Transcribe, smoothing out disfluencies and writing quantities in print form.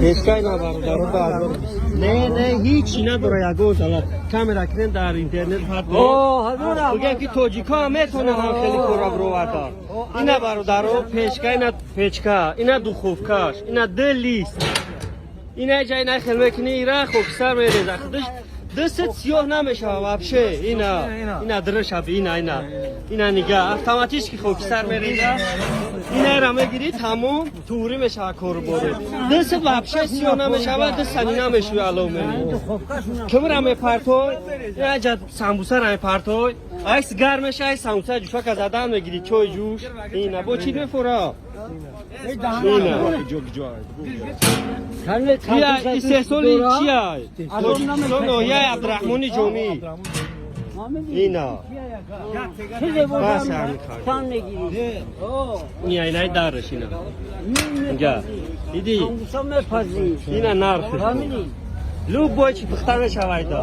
Печкай на, бародаро, 2020. Не, ҳичи надора, ягон залал. Камера кунем, дар интернет фарқ. Бигем, ки тоҷикҳо ҳам метавонанд ҳам хеле кора бироварда. Ина, бародаро, печка, ина печка, ина духовкаш, ина д лист. Ина ҷа ина хел мекунӣ, ира хокистар мереза. Худаш дастат сиёҳ намешава вообще. Ина, ина дырышаби, ина, ина. Ина нига, автоматически хокистар мереза. Ина ра мегирӣ, тамом, туғри мешава кору бору. Дастат вообще сиёҳ намешава, дастани намешӯи, алов мери. Кимра мепартой, ина ҷа самбусара мепартой. Айс гарм меша, ай самбуса ҷӯшака задан мегирӣ, чой ҷӯш. Ина бо чӣ мефора? Ина. Ия истеҳсоли чия? Тоҷикистон, ноҳияи Абдураҳмони Ҷомӣ. Ина. Бас ҳамин. Чанд мегирӣ? Ина, инаи дараш, ина. Инҷа. Диди? Самбуса мепазӣ. Ина нархш. Фаҳмидӣ? Любой чи пухта мешавайда.